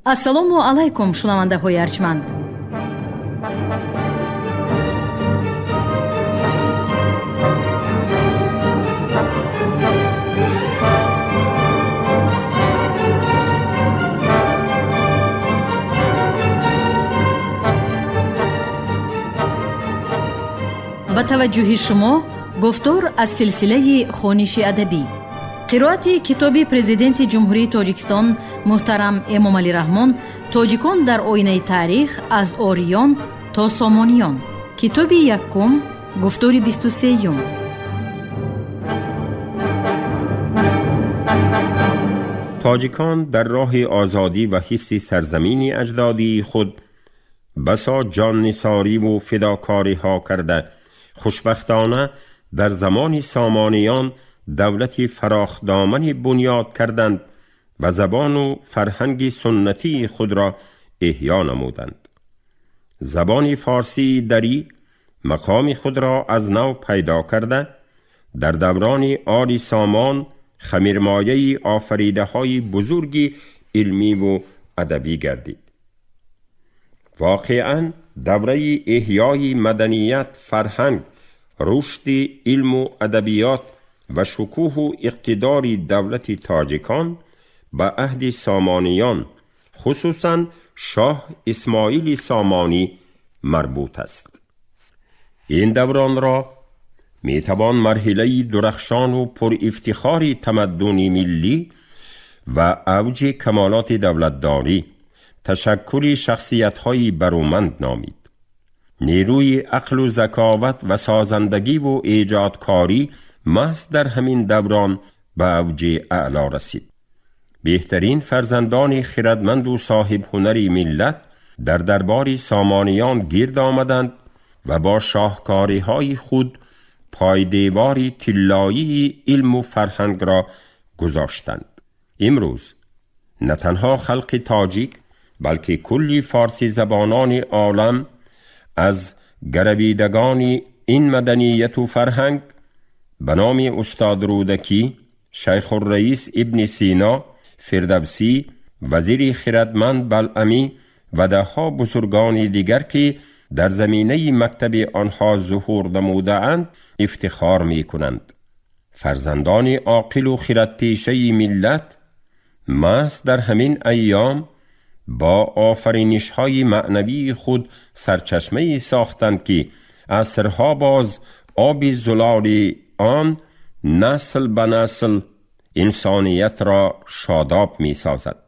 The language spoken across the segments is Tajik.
Ассалому алайкум, шунавандаҳои арҷманд. Ба таваҷҷӯҳи шумо гуфтор аз силсилаи хониши адабӣ, қироати китоби Президенти Ҷумҳурии Тоҷикистон муҳтарам Эмомалӣ Раҳмон «Тоҷикон дар оинаи таърих аз ориён то сомониён», китоби якум, гуфтори 23-юм. Тоҷикон дар роҳи озодӣ ва ҳифзи сарзамини аҷдодии худ басо ҷоннисориву фидокориҳо карда, хушбахтона дар замони Сомониён давлати фарохдомани бунёд карданд ва забону фарҳанги суннатии худро эҳё намуданд. Забони форсии дарӣ мақоми худро аз нав пайдо карда, дар даврони Оли Сомон хамирмояи офаридаҳои бузурги илмиву адабӣ гардид. Воқеан, давраи эҳёи маданият, фарҳанг, рушди илму адабиёт ва шукӯҳу иқтидори давлати тоҷикон ба аҳди Сомониён, хусусан шоҳ Исмоили Сомонӣ марбут аст. Ин давронро метавон марҳилаи дурахшону пурифтихори тамаддуни миллӣ ва авҷи камолоти давлатдорӣ, ташаккули шахсиятҳои баруманд номид. Нерӯи ақлу заковат ва созандагиву эҷодкорӣ маҳз дар ҳамин даврон ба авҷи аъло расид. Беҳтарин фарзандони хирадманду соҳибҳунари миллат дар дарбори Сомониён гирд омаданд ва бо шоҳкориҳои худ пойдевори тиллоии илму фарҳангро гузоштанд. Имрӯз на танҳо халқи тоҷик, балки кулли форсизабонони олам аз гаравидагони ин маданияту фарҳанг ба номи устод Рӯдакӣ, Шайхурраис Ибни Сино, Фирдавсӣ, вазири хирадманд Балъамӣ ва даҳҳо бузургони дигар, ки дар заминаи мактаби онҳо зуҳур намудаанд, ифтихор мекунанд. Фарзандони оқилу хирадпешаи миллат маҳз дар ҳамин айём бо офаринишҳои маънавии худ сарчашмае сохтанд, ки асрҳо боз оби зулоли он насл ба насл инсониятро шодоб месозад.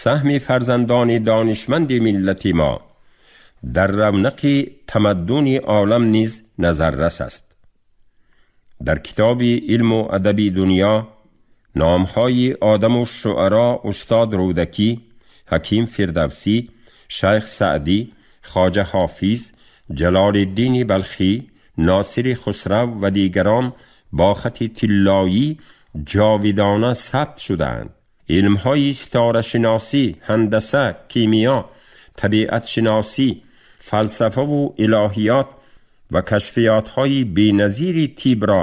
Саҳми фарзандони донишманди миллати мо дар равнақи тамаддуни олам низ назаррас аст. Дар китоби илму адаби дунё номҳои одаму шуаро устод Рӯдакӣ, ҳаким Фирдавсӣ, Шайх Саъдӣ, Хоҷа Ҳофиз, Ҷалолиддини Балхӣ, Носири Хусрав ва дигарон бо хати тиллоӣ ҷовидона сабт шудаанд. Илмҳои ситорашиносӣ, ҳандаса, кимиё, табиатшиносӣ, фалсафаву илоҳиёт ва кашфиётҳои беназири тибро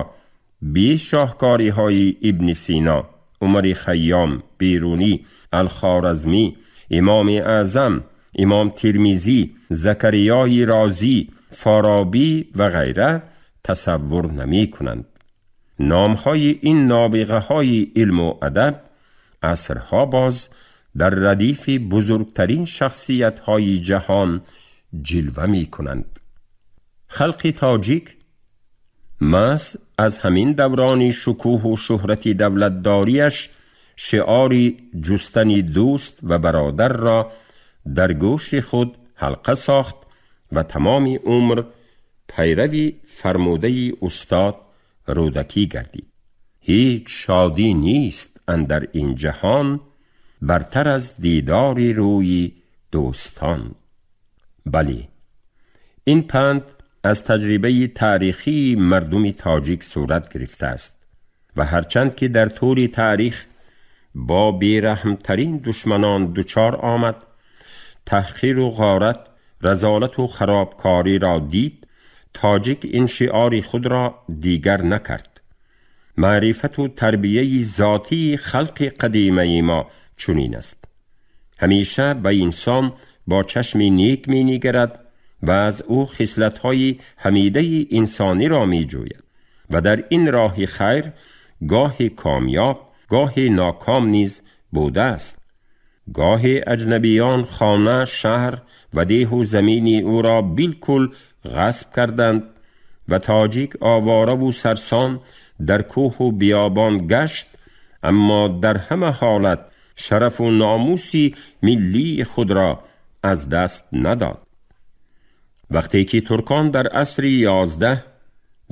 бе шоҳкориҳои Ибни Сино, Умари Хайём, Берунӣ, Алхоразмӣ, Имоми Аъзам, Имом Термизӣ, Закариёи Розӣ, Форобӣ ва ғайра тасаввур намекунанд. Номҳои ин нобиғаҳои илму адаб асрҳо боз дар радифи бузургтарин шахсиятҳои ҷаҳон ҷилва мекунанд. Халқи тоҷик маҳз аз ҳамин даврони шукӯҳу шӯҳрати давлатдориаш шиори ҷустани дӯст ва бародарро дар гӯши худ ҳалқа сохт ва тамоми умр пайрави фармудаи устод Рӯдакӣ гардид: «Ҳеҷ шодӣ нест андар ин ҷаҳон бартар аз дидори рӯи дӯстон». Бале, ин панд аз таҷрибаи таърихии мардуми тоҷик сурат гирифтааст ва ҳарчанд ки дар тӯли таърих бо бераҳмтарин душманон дучор омад, таҳқиру ғорат, разолату харобкориро дид, тоҷик ин шиори худро дигар накард. Маърифату тарбияи зотии халқи қадимаи мо чунин аст. ҳамеша ба инсон бо чашми нек менигарад ва аз ӯ хислатҳои ҳамидаи инсониро меҷӯяд ва дар ин роҳи хайр гоҳе комёб, гоҳе ноком низ будааст. Гоҳе аҷнабиён хона, шаҳр ва деҳу замини ӯро билкул ғасб карданд ва тоҷик овораву сарсон дар кӯҳу биёбон гашт, аммо дар ҳама ҳолат шарафу номуси миллии худро аз даст надод. Вақте ки туркон дар асри 11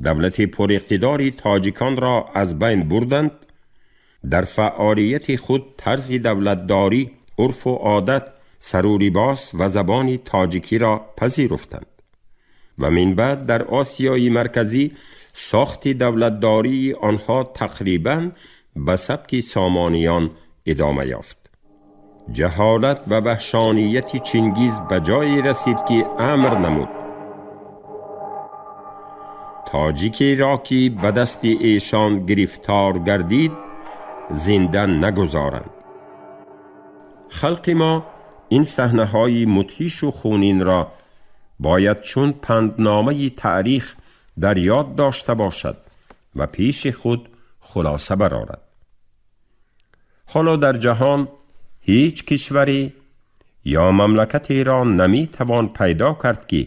давлати пуриқтидори тоҷиконро аз байн бурданд, дар фаъолияти худ тарзи давлатдорӣ, урфу одат, сару либос ва забони тоҷикиро пазируфтанд ва минбаъд дар Осиёи Марказӣ сохти давлатдории онҳо тақрибан ба сабки Сомониён идома ёфт. Ҷаҳолат ва ваҳшонияти Чингиз ба ҷое расид, ки амр намуд тоҷикеро, ки ба дасти эшон гирифтор гардид, зинда нагузоранд. Халқи мо ин саҳнаҳои мудҳишу хунинро бояд чун пандномаи таърих дар ёд дошта бошад ва пеши худ хулоса барорад. Ҳоло дар ҷаҳон ҳеҷ кишваре ё мамлакатеро наметавон пайдо кард, ки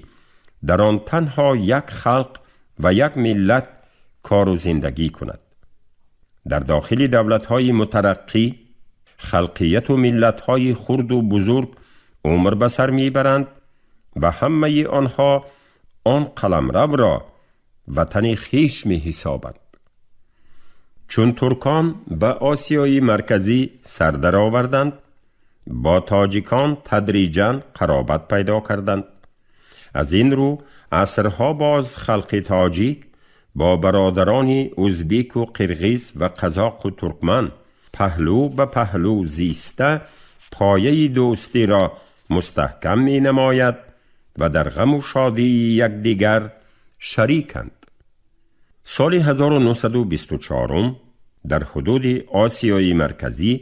дар он танҳо як халқ ва як миллат кору зиндагӣ кунад. Дар дохили давлатҳои мутараққӣ халқияту миллатҳои хурду бузург умр ба сар мебаранд ва ҳамаи онҳо он қаламравро ватани хеш меҳисобанд. Чун туркон ба Осиёи Марказӣ сар дароварданд, бо тоҷикон тадриҷан қаробат пайдо карданд. Аз ин рӯ асрҳо боз халқи тоҷик бо бародарони узбеку қирғиз ва қазоқу туркман паҳлӯ ба паҳлӯ зиста, пояи дӯстиро мустаҳкам менамояд ва дар ғаму шодии якдигар шариканд. Соли 1924 дар ҳудуди Осиёи Марказӣ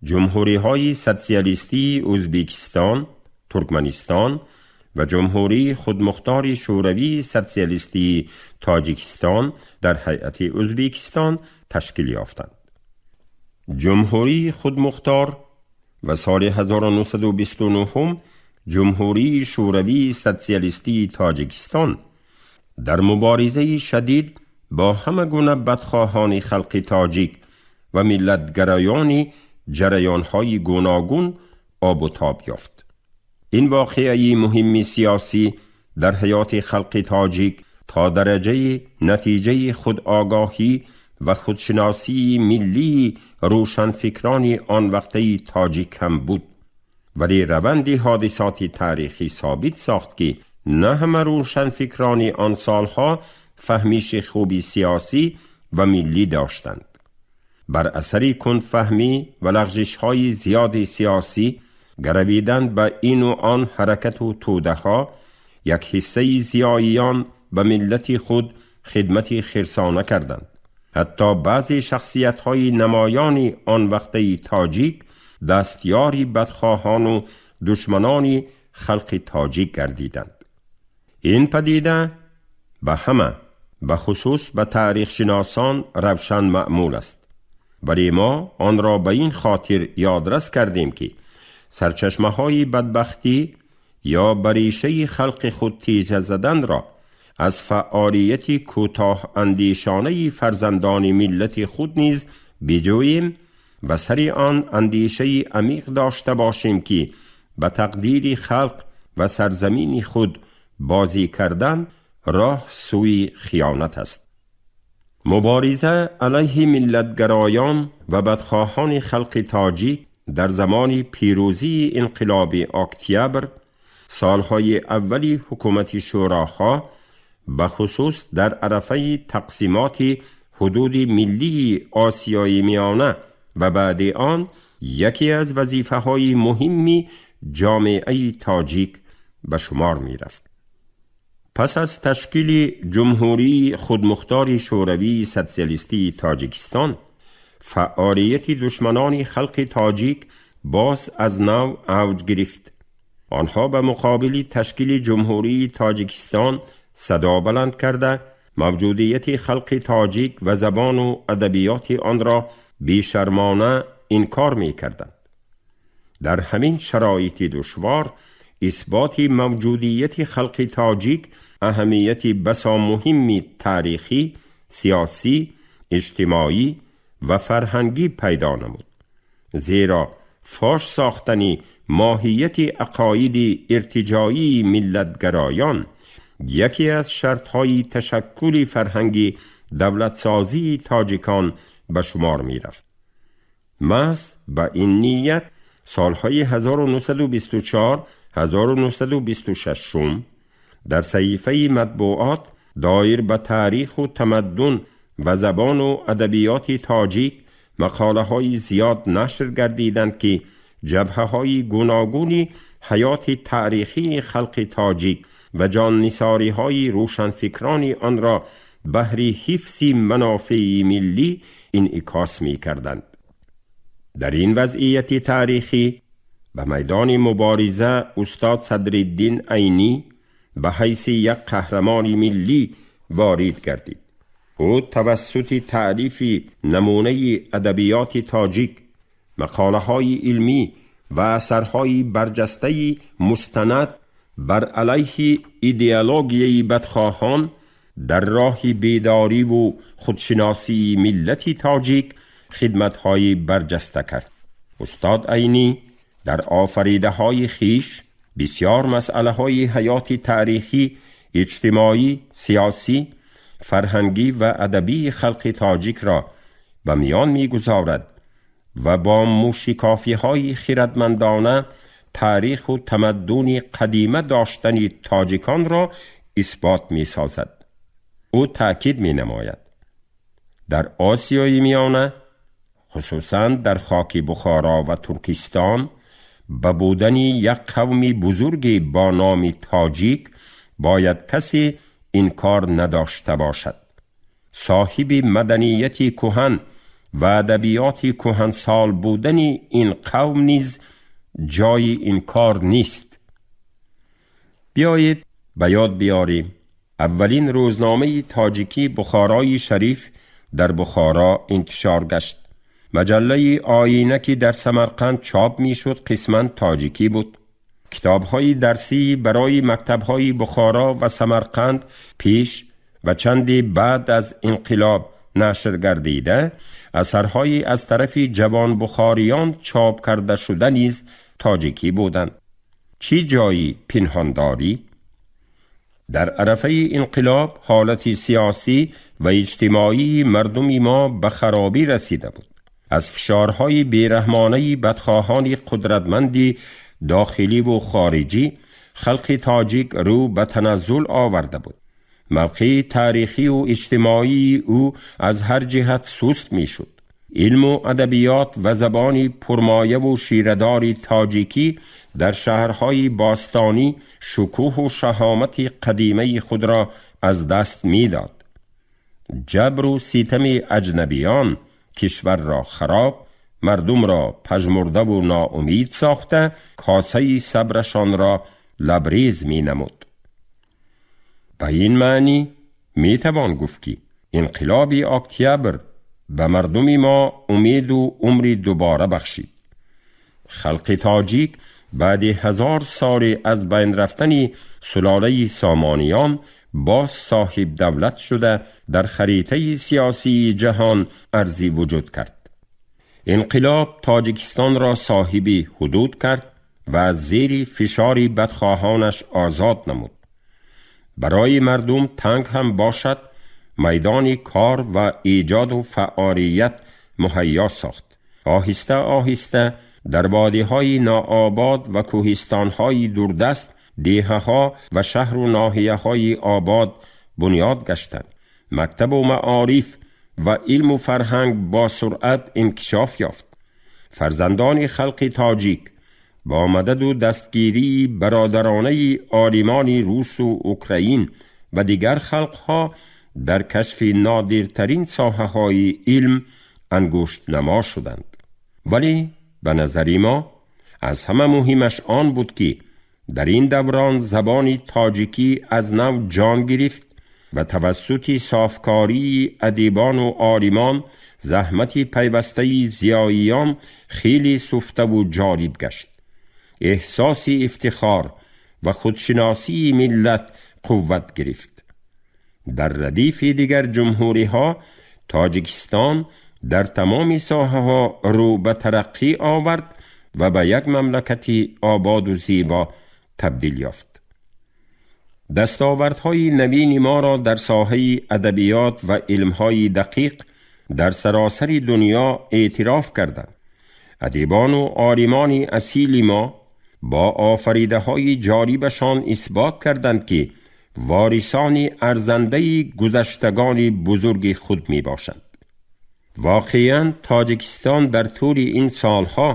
ҷумҳуриҳои Сотсиалистии Ӯзбекистон, Туркманистон ва Ҷумҳурии Худмухтори Шӯравии Сотсиалистии Тоҷикистон дар ҳайати Ӯзбекистон ташкил ёфтанд. Ҷумҳурии Худмухтор ва соли 1929 Ҷумҳурии Шӯравии Сотсиалистии Тоҷикистон дар муборизаи шадид бо ҳама гуна бадхоҳони халқи тоҷик ва миллатгароёни ҷараёнҳои гуногун обу тоб ёфт. Ин воқеаи муҳимми сиёсӣ дар ҳаёти халқи тоҷик то дараҷаи натиҷаи худогоҳӣ ва худшиносии миллии рӯшанфикрони он вақтаи тоҷик ҳам буд. Вале раванди ҳодисоти таърихӣ собит сохт, ки на ҳама рӯшанфикрони он солҳо фаҳмиши хуби сиёсӣ ва миллӣ доштанд. Бар асари кундфаҳмӣ ва лағжишҳои зиёди сиёсӣ, гаравидан ба ину он ҳаракату тӯдаҳо, як ҳиссаи зиёиён ба миллати худ хидмати хирсона карданд. Ҳатто баъзе шахсиятҳои намоёни он вақтаи тоҷик дастёри бадхоҳону душманони халқи тоҷик гардиданд. Ин падида ба ҳама, бахусус ба таърихшиносон, равшан маъмул аст, вале мо онро ба ин хотир ёдрас кардем, ки сарчашмаҳои бадбахтӣ ё ба решаи халқи худ теза заданро аз фаъолияти кӯтоҳандешонаи фарзандони миллати худ низ биҷӯем ва сари он андешаи амиқ дошта бошем, ки ба тақдири халқ ва сарзамини худ бозӣ кардан роҳ сӯи хиёнат аст. Мубориза алайҳи миллатгароён ва бадхоҳони халқи тоҷик дар замони пирӯзии инқилоби октябр, солҳои аввали ҳукумати шӯроҳо, бахусус дар арафаи тақсимоти ҳудуди миллии Осиёи Миёна ва баъди он яке аз вазифаҳои муҳимми ҷомеаи тоҷик ба шумор мерафт. Пас аз ташкили Ҷумҳурии Худмухтори Шӯравии Сотсиалистии Тоҷикистон, фаъолияти душманони халқи тоҷик باز از نو اوج گرفت. آنها به مقابل تشکیل جمهوری تاجیکستان صدا بلند کرده موجودیت خلق تاجیک و زبان و ادبیات آن را بیشرمانه انکار می کردند. در همین شرایط دشوار اثبات موجودیت خلق تاجیک اهمیت بسا مهم تاریخی، سیاسی، اجتماعی و فرهنگی پیدا نمود. زیرا فاش ساختن ماهیت عقاید ارتجاعی ملتگرایان یکی از شرطهای تشکل فرهنگی دولتسازی تاجیکان به شمار می رفت. محض به این نیت سالهای 1924 1926 در صحیفه مطبوعات دایر به تاریخ و تمدن و زبان و ادبیات تاجیک مقاله های زیاد نشر گردیدند که جبهه های گوناگونی حیات تاریخی خلق تاجیک و جان های روشنفکران آن را بهر حفظ منافع ملی انعکاس می کردند. در این وضعیت تاریخی به میدان مبارزه استاد صدرالدین عینی به حیث یک قهرمان ملی وارد گردید. او توسط تعریف نمونه ادبیات تاجیک، مقاله های علمی و اثرهای برجسته مستند بر علیه ایدئولوژی بدخواهان در راه بیداری و خودشناسی ملت تاجیک خدمتهای برجسته کرد. استاد عینی در آفریده های خیش بسیار مسئله های حیات تاریخی، اجتماعی، سیاسی، فرهنگی و ادبی خلق تاجیک را به میان میگذارد و با موشکافی های خردمندانه تاریخ و تمدن قدیمه داشتن تاجیکان را اثبات می سازد. او تأکید می نماید در آسیای میانه، خصوصا در خاک بخارا و ترکستان، به بودن یک قوم بزرگ با نام تاجیک باید کسی انکار نداشته باشد. صاحب مدنیت کهن و ادبیات کهنسال بودن این قوم نیز جای انکار نیست. بیایید به یاد بیاریم اولین روزنامه تاجیکی بخارای شریف در بخارا انتشار گشت. مجله آینه که در سمرقند چاپ میشد قسما تاجیکی بود. کتابهای درسی برای مکتبهای بخارا و سمرقند پیش و چندی بعد از انقلاب نشر گردیده، اثرهای از طرف جوان بخاریان چاپ کرده شده نیز تاجیکی بودند. چی جایی پنهانداری؟ در عرفه انقلاب حالت سیاسی و اجتماعی مردم ما به خرابی رسیده بود. از فشارهای بیرحمانه بدخواهان قدرتمندی داخلی و خارجی خلق تاجیک رو به تنزل آورده بود. موقع تاریخی و اجتماعی او از هر جهت سست می شد. علم و ادبیات و زبان پرمایه و شیردار تاجیکی در شهرهای باستانی شکوه و شهامت قدیمه خود را از دست میداد. جبر و ستم اجنبیان کشور را خراب، مردم را پژمرده و ناامید ساخته، کاسه صبرشان را لبریز می نمود. به این معنی می توان گفت که انقلاب اکتبر به مردم ما امید و عمر دوباره بخشید. خلق تاجیک بعد 1000 سال از بین رفتن سلاله سامانیان باز صاحب دولت شده در خریطه سیاسی جهان ارزی وجود کرد. انقلاب تاجیکستان را صاحب حدود کرد و از زیر فشار بدخواهانش آزاد نمود. برای مردم تنگ هم باشد میدان کار و ایجاد و فعالیت مهیا ساخت. آهسته آهسته در وادی های ناآباد و کوهستان های دوردست دیهه ها و شهر و ناحیه های آباد بنیاد گشتند. مکتب و معارف و علم و فرهنگ با سرعت انکشاف یافت. فرزندان خلق تاجیک با مدد و دستگیری برادرانه عالمان روس و اوکراین و دیگر خلقها در کشف نادرترین ساحه های علم انگشت نما شدند. ولی به نظر ما Аз ҳама муҳимаш он буд, ки дар ин даврон забони тоҷикӣ аз нав ҷон гирифт ва тавассути софкории адибону олимон, заҳмати пайвастаи зиёиён хеле суфтаву ҷолиб гашт. Эҳсоси ифтихор ва худшиносии миллат қувват гирифт. Дар радифи дигар ҷумҳуриҳо Тоҷикистон дар тамоми соҳаҳо рӯ ба тараққӣ овард ва ба як мамлакати ободу зебо табдил ёфт. Дастовардҳои навини моро дар соҳаи адабиёт ва илмҳои дақиқ дар саросари дунё эътироф карданд. Адибону олимони асили мо бо офаридаҳои ҷолибашон исбот карданд, ки ворисони арзандаи гузаштагони бузурги худ мебошанд. Воқеан, Тоҷикистон дар тӯли ин солҳо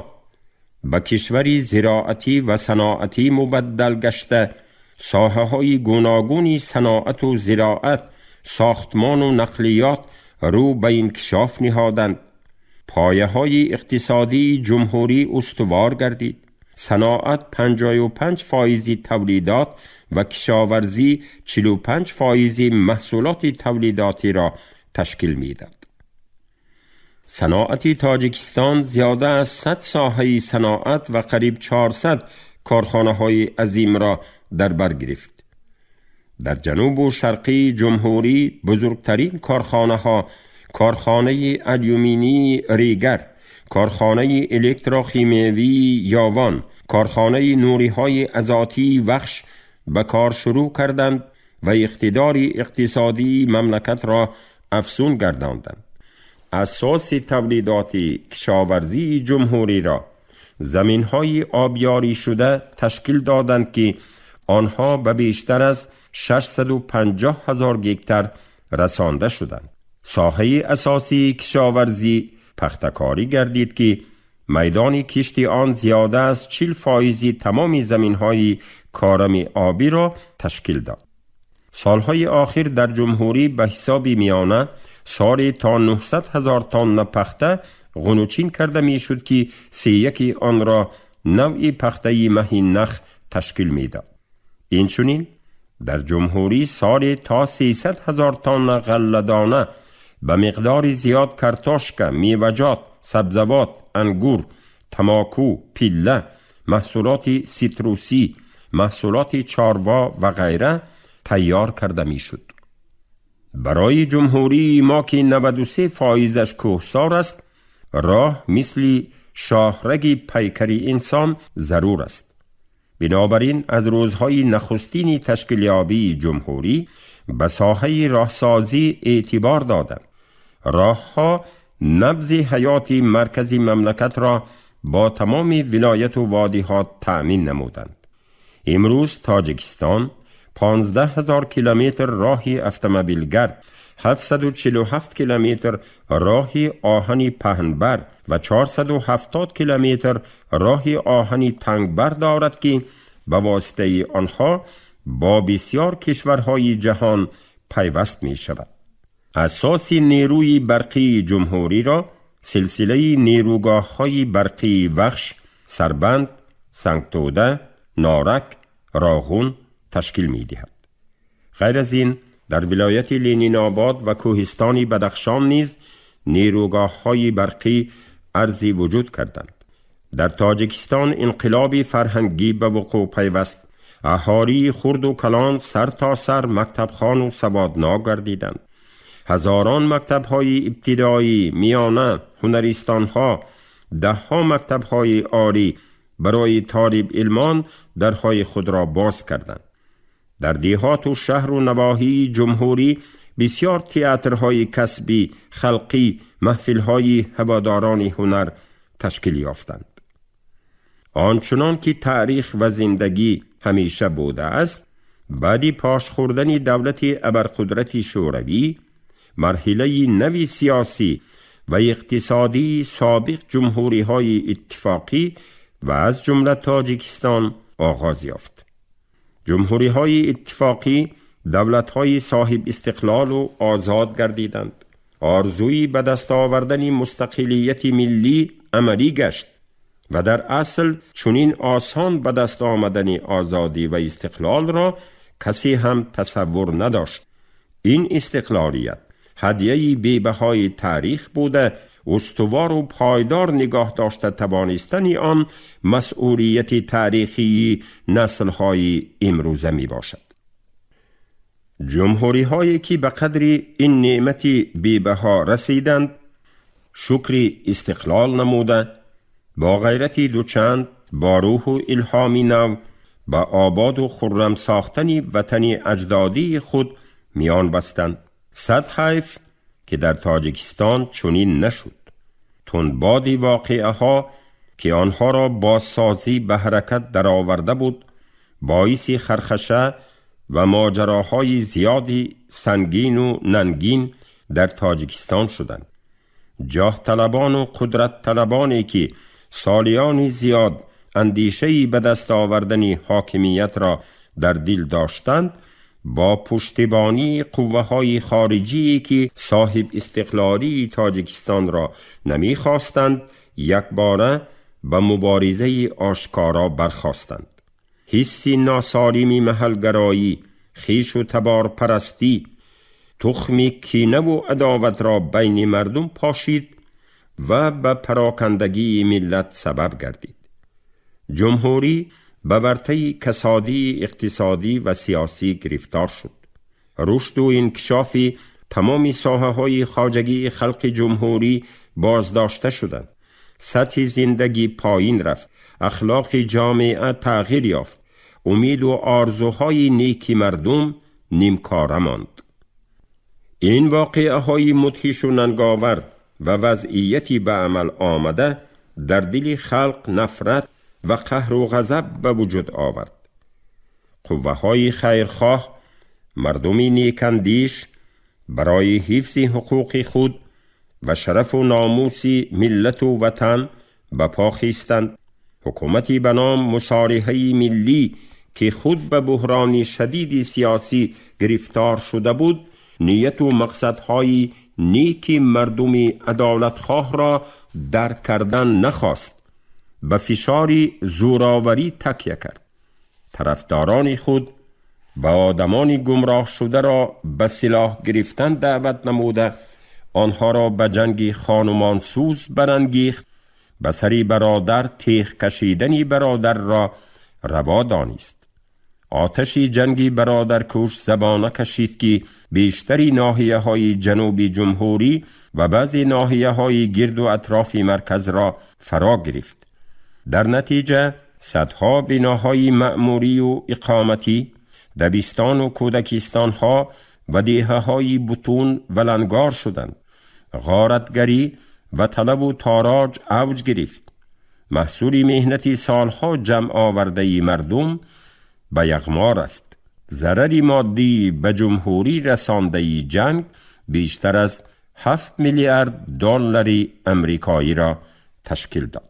ба кишвари зироатӣ ва саноатӣ мубаддал гашта, соҳаҳои гуногуни саноату зироат, сохтмону нақлиёт рӯ ба инкишоф ниҳоданд. Пояҳои иқтисодии ҷумҳурӣ устувор гардид. Саноат 55 фоизи тавлидот ва кишоварзӣ 45 фоизи маҳсулоти тавлидотиро ташкил медод. Саноати Тоҷикистон зиёда аз 100 соҳаи саноат ва қариб 400 корхонаҳои азимро дар бар гирифт. Дар ҷанубу шарқии ҷумҳурӣ бузургтарин корхонаҳо корхонаи алюминии Регар, корхонаи электрохимиявии Ёвон, корхонаи нуриҳои азотии Вахш ба кор шурӯъ карданд ва иқтидори иқтисодии мамлакатро афзун гардонданд. Асоси тавлидоти кишоварзии ҷумҳуриро заминҳои обёришуда ташкил доданд, ки онҳо ба бештар аз 650 ҳазор гектар расонда шуданд. Соҳаи асосии кишоварзӣ пахтакорӣ гардид, ки майдони кишти он зиёда аз 40 фоизи тамоми заминҳои корами обиро ташкил дод. Солҳои охир дар ҷумҳурӣ ба ҳисоби миёна соли то 900 ҳазор тонна пахта ғуночин карда мешуд, ки сеяки онро навъи пахтаи маҳи нах ташкил медод. Инчунин дар ҷумҳурӣ соли то 300 ҳазор тонна ғалладона, ба миқдори зиёд картошка, меваҷот, сабзавот, ангур, тамоку, пилла, маҳсулоти ситрусӣ, маҳсулоти чорво ва ғайра тайёр карда мешуд. Барои ҷумҳурии мо, ки 93 фоизаш кӯҳсор аст, роҳ мисли шоҳраги пайкари инсон зарур аст. Бинобар ин аз рӯзҳои нахустини ташкилёбии ҷумҳурӣ ба соҳаи роҳсозӣ эътибор доданд. Роҳҳо набзи ҳаёти маркази мамлакатро бо тамоми вилояту водиҳо таъмин намуданд. Имрӯз Тоҷикистон 15 ҳазор километр роҳи автомобилгард, 747 километр роҳи оҳани паҳнбар ва 470 километр роҳи оҳани тангбар дорад, ки ба воситаи онҳо бо бисёр кишварҳои ҷаҳон пайваст мешавад. Асоси нерӯи барқии ҷумҳуриро силсилаи нерӯгоҳҳои барқии Вахш, Сарбанд, Сангтӯда, Норак, Роғун ташкил медиҳад. Ғайр аз ин, дар вилояти Ленинобод ва кӯҳистони Бадахшон низ нерӯгоҳҳои барқӣ арзи вуҷуд карданд. Дар Тоҷикистон инқилоби фарҳангӣ ба вуқӯъ пайваст. Аҳолии хурду калон сар то сар мактабхону саводнок гардиданд. Ҳазорон мактабҳои ибтидоӣ, миёна, ҳунаристонҳо, даҳҳо мактабҳои олӣ барои толибилмон дарҳои худро боз карданд. Дар деҳоту шаҳру навоҳии ҷумҳурӣ бисёр театрҳои касбӣ, халқӣ, маҳфилҳои ҳаводорони ҳунар ташкил ёфтанд. Ончунон ки таърих ва зиндагӣ ҳамеша будааст, баъди пош хӯрдани давлати абарқудрати Шӯравӣ марҳилаи нави сиёсӣ ва иқтисодии собиқ ҷумҳуриҳои иттифоқӣ ва аз ҷумла Тоҷикистон оғоз ёфт. Ҷумҳуриҳои иттифоқӣ давлатҳои соҳибистиқлолу озод гардиданд. Орзуи ба даст овардани мустақилияти миллӣ амалӣ гашт. و در اصل چنین آسان به دست آمدن آزادی و استقلال را کسی هم تصور نداشت. این استقلالیت هدیه‌ای بی‌بهای تاریخ بوده، استوار و پایدار نگاه داشته توانستن آن مسئولیت تاریخی نسل‌های امروزه می باشد. جمهوری هایی که به قدر این نعمت بی‌بها رسیدند، شکر استقلال نموده، با غیرت دوچند، با روح و الهام نو، با آباد و خرم ساختن وطن اجدادی خود میان بستند. صد حیف که در تاجیکستان چنین نشد. تندبادی واقعه ها که آنها را بازسازی به حرکت درآورده بود، باعث خرخشه و ماجراهای زیادی سنگین و ننگین در تاجیکستان شدند. جاه طلبان و قدرت طلبانی که سالیان زیاد اندیشه‌ای به دست آوردن حاکمیت را در دل داشتند، با پشتیبانی قوه‌های خارجی که صاحب استقلالی تاجیکستان را نمی‌خواستند، یکباره به مبارزه آشکارا برخاستند. حس ناسالمی محلگرایی، خویش و تبار پرستی، تخم کینه و عداوت را بین مردم پاشید و به پراکندگی ملت سبب گردید. جمهوری به ورطه کسادی اقتصادی و سیاسی گرفتار شد. رشد و انکشاف تمام ساحه‌های خواجگی خلق جمهوری بازداشته شدند. سطح زندگی پایین رفت. اخلاق جامعه تغییر یافت. امید و آرزوهای نیک مردم نیمکاره ماند. این واقعه های مدهش و ننگاور و وضعیتی به عمل آمده در دل خلق نفرت و قهر و غضب به وجود آورد. قوه های خیرخواه، مردمی نیکندیش، برای حفظ حقوق خود و شرف و ناموس ملت و وطن به پا خیستند. حکومتی به نام مصالحه ملی که خود به بحران شدید سیاسی گرفتار شده بود، نیت و مقصدهای نیک مردم عدالتخواه را درک کردن نخواست، به فشار زوراوری تکیه کرد. طرفداران خود و آدمان گمراه شده را به سلاح گرفتن دعوت نموده، آنها را به جنگ خانمانسوز برانگیخت، به سری برادر تیغ کشیدنی برادر را روا دانست. آتش جنگی برادرکش زبانه کشید که بیشتری ناحیه های جنوبی جمهوری و بعضی ناحیه های گرد و اطراف مرکز را فرا گرفت. در نتیجه صدها بناهای مأموری و اقامتی، دبستان و کودکستان ها و دیهه های بتون و لنگار شدند. غارتگری و طلب و تاراج اوج گرفت. محصول مهنتی سالها جمع آورده مردم به یغما رفت. ضرر مادی به جمهوری رسانده جنگ بیشتر از 7 میلیارد دلار امریکایی را تشکیل داد.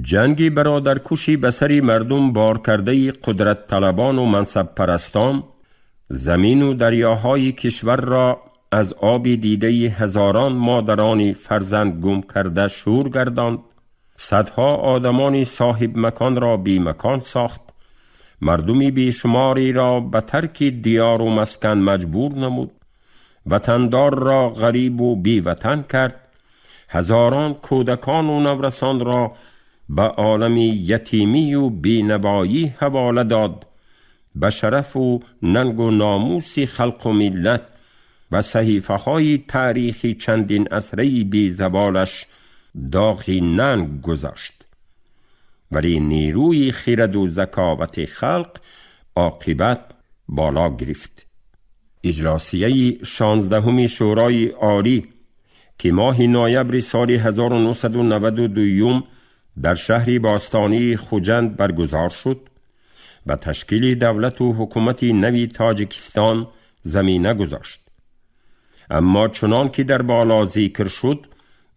جنگی برادرکشی به سر مردم بار کرده قدرت طلبان و منصب پرستان، زمین و دریاهای کشور را از آب دیده هزاران مادران فرزند گم کرده شور گرداند. صدها آدمان صاحب مکان را بی مکان ساخت. مردمی بیشماری را به ترک دیار و مسکن مجبور نمود. وطندار را غریب و بی وطن کرد. هزاران کودکان و نورسان را به عالم یتیمی و بینوایی حواله داد. به شرف و ننگ و ناموس خلق و ملت و صحیفه های تاریخی چندین عصره بی زوالش داغی ننگ گذاشت. ولی نیروی خیرد و ذکاوت خلق عاقبت بالا گرفت. اجلاسیه 16 شورای عالی که ماه نوامبر سال 1992 در شهر باستانی خوجند برگزار شد، به تشکیل دولت و حکومت نوی تاجیکستان زمینه گذاشت. اما چنان که در بالا ذکر شد،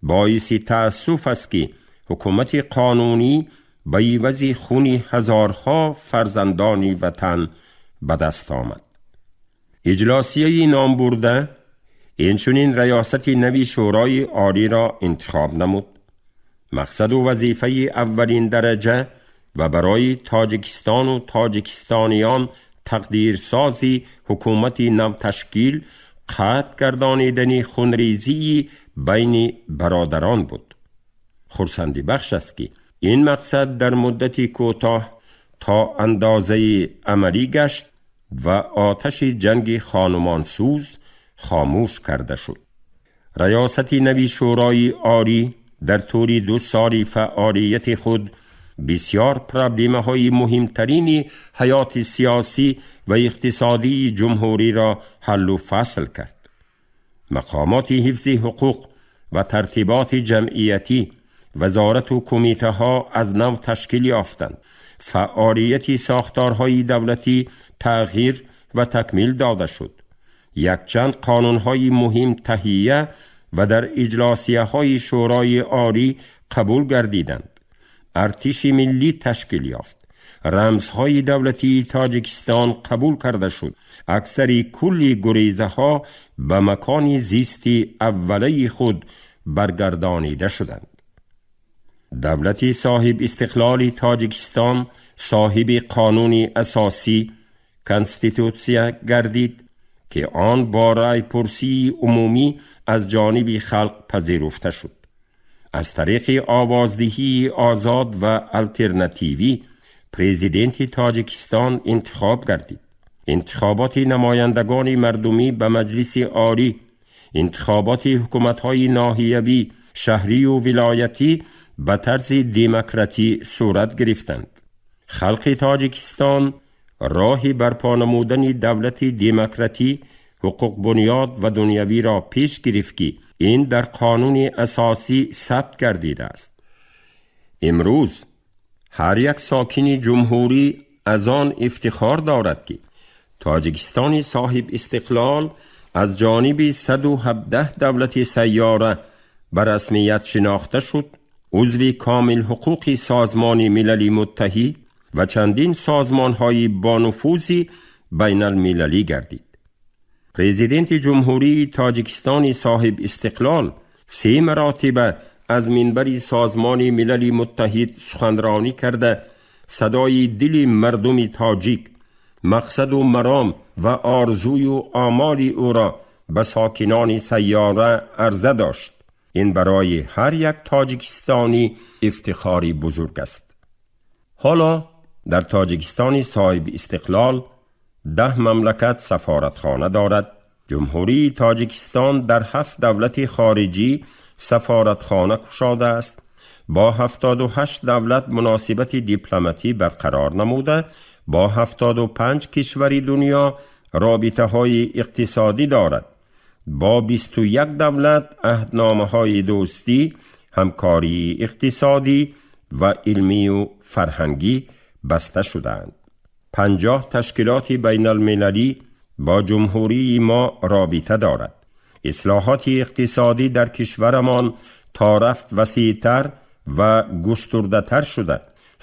باعث تأسف است که حکومت قانونی به عوض خون هزارها فرزندان وطن به دست آمد. اجلاسیه نام برده اینچنین ریاست نوی شورای عالی را انتخاب نمود. Мақсаду вазифаи аввалиндараҷа ва барои Тоҷикистону тоҷикистониён тақдирсози ҳукумати навташкил қатъ гардонидани хунрезии байни бародарон буд. Хурсандибахш аст, ки ин мақсад дар муддати кӯтоҳ то андозаи амалӣ гашт ва оташи ҷанги хонумонсӯз хомӯш карда шуд. Раёсати нави Шӯрои Олӣ дар тӯли 2 соли фаъолияти худ бисёр проблемаҳои муҳимтарини ҳаёти сиёсӣ ва иқтисодии ҷумҳуриро ҳаллу фасл кард. Мақомоти ҳифзи ҳуқуқ ва тартиботи ҷамъиятӣ, вазорату кумитаҳо аз нав ташкил ёфтанд. Фаъолияти сохторҳои давлатӣ тағйир ва такмил дода шуд. Якчанд қонунҳои муҳим таҳия ва дар иҷлосияҳои Шӯрои Олӣ қабул гардиданд. Артиши миллӣ ташкил ёфт. Рамзҳои давлатии Тоҷикистон қабул карда шуд. Аксари кулли гурезаҳо ба макони зисти аввалаи худ баргардонида шуданд. Давлати соҳиб истиқлоли Тоҷикистон соҳиби қонуни асосӣ, конститутсия гардид, ки он бо раъйпурсии умумӣ аз ҷониби халқ пазируфта шуд. Аз тариқи овоздиҳии озод ва алтернативӣ президенти Тоҷикистон интихоб гардид. Интихоботи намояндагони мардумӣ ба Маҷлиси Олӣ, интихоботи ҳукуматҳои ноҳиявӣ, шаҳрию вилоятӣ ба тарзи демократӣ сурат гирифтанд. Халқи Тоҷикистон роҳи барпо намудани давлати демократӣ, ҳуқуқбунёд ва дунявиро пеш гирифт, ки ин дар қонуни асосӣ сабт гардидааст. Имрӯз ҳар як сокини ҷумҳурӣ аз он ифтихор дорад, ки Тоҷикистони соҳиб истиқлол аз ҷониби 117 давлати сайёра ба расмият шинохта шуд, узви комилҳуқуқи Созмони Милали Муттаҳид ва чандин созмонҳои бонуфузи байналмилалӣ гардид. Президенти Ҷумҳурии Тоҷикистони соҳиб истиқлол 3 маротиба аз минбари Созмони Милали Муттаҳид суханронӣ карда, садои дили мардуми тоҷик, мақсаду маром ва орзую омоли ӯро ба сокинони сайёра арза дошт. Ин барои ҳар як тоҷикистонӣ ифтихори бузург аст. Ҳоло дар Тоҷикистони соҳиби истиқлол 10 мамлакат сафоратхона дорад. Ҷумҳурии Тоҷикистон дар 7 давлати хориҷӣ сафоратхона кушодааст. Бо 78 давлат муносибати дипломатӣ барқарор намуда, бо 75 кишвари дунё робитаҳои иқтисодӣ дорад. Бо 21 давлат аҳдномаҳои дӯстӣ, ҳамкории иқтисодӣ ва илмию фарҳангӣ баста шудаанд. 50 ташкилоти байналмилалӣ бо ҷумҳурии мо робита дорад. Ислоҳоти иқтисодӣ дар кишварамон то рафт васеътар ва густурдатар шуда,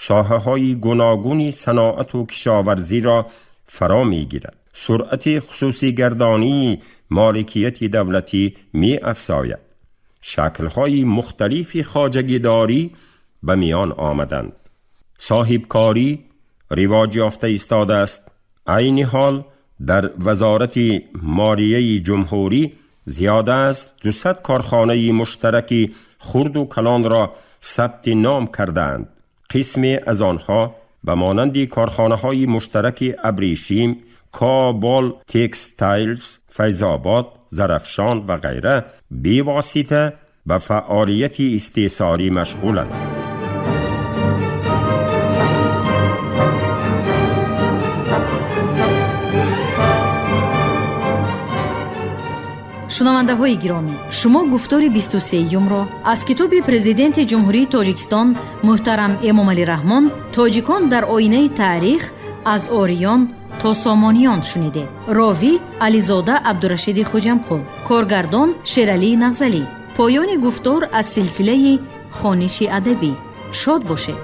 соҳаҳои гуногуни саноату кишоварзиро фаро мегирад. Суръати хусусигардонии моликияти давлатӣ меафзояд. Шаклҳои мухталифи хоҷагидорӣ ба миён омаданд. Соҳибкорӣ ривоҷ ёфта истодааст. Айни ҳол дар Вазорати Молияи ҷумҳурӣ зиёда аз 200 корхонаи муштараки хурду калонро сабти ном кардаанд. Қисме аз онҳо ба монанди корхонаҳои муштараки Абрешим, Кобол Текстайлз, Файзобод, Зарафшон ва ғайра бевосита ба фаъолияти истеҳсолӣ машғуланд. Шунавандаҳои гиромӣ, шумо гуфтори 23-юмро аз китоби Президенти Ҷумҳурии Тоҷикистон муҳтарам Эмомалӣ Раҳмон «Тоҷикон дар оинаи таърих аз ориён то сомониён» шунидед. Ровӣ Ализода Абдурашиди Хуҷамқул, коргардон Шералии Нағзалӣ. Поёни гуфтор аз силсилаи хониши адабӣ. Шод бошед.